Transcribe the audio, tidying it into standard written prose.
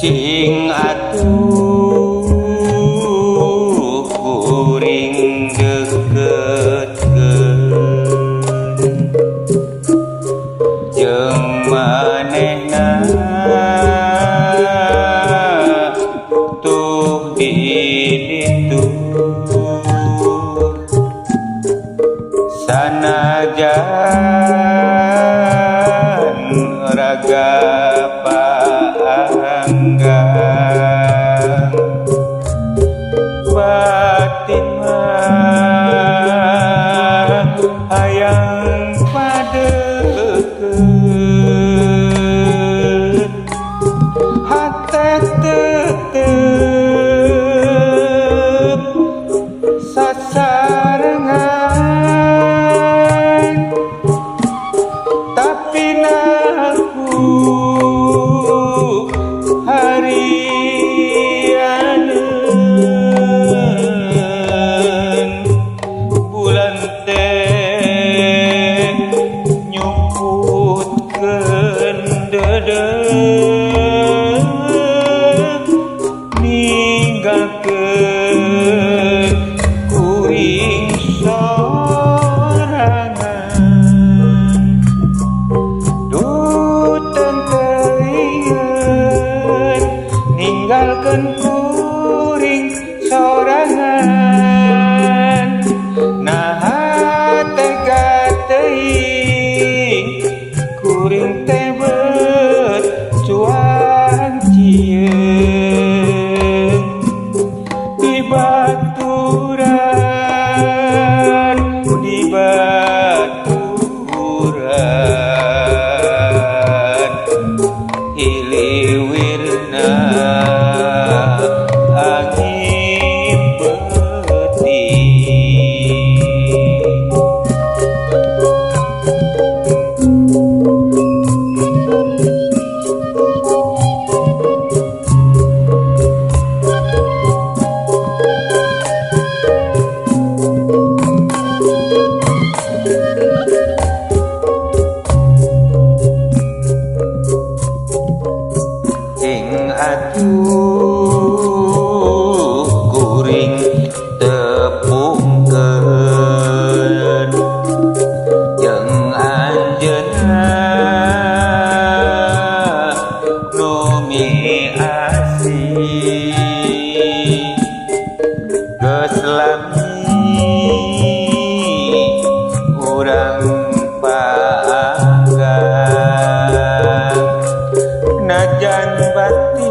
Cing atuh kuring deketkeun jeung manehna tuh di ditu sanajan raga paanggang batin mah hayang padeukeut hate tetep sasarengan tapi naku harianeun bulan teh nyumputkeun deudeuh ninggalkeun kuring sorangan. Duh teuingeun ninggalkeun kuring sorangan naha tega teuing kuring teh beut cuang cieun di baturan di baturan hiliwirna angin peuting. Cing atuh kuring tepungkeun jeung anjeunna nu miasih geus lami urang paanggang najan batin.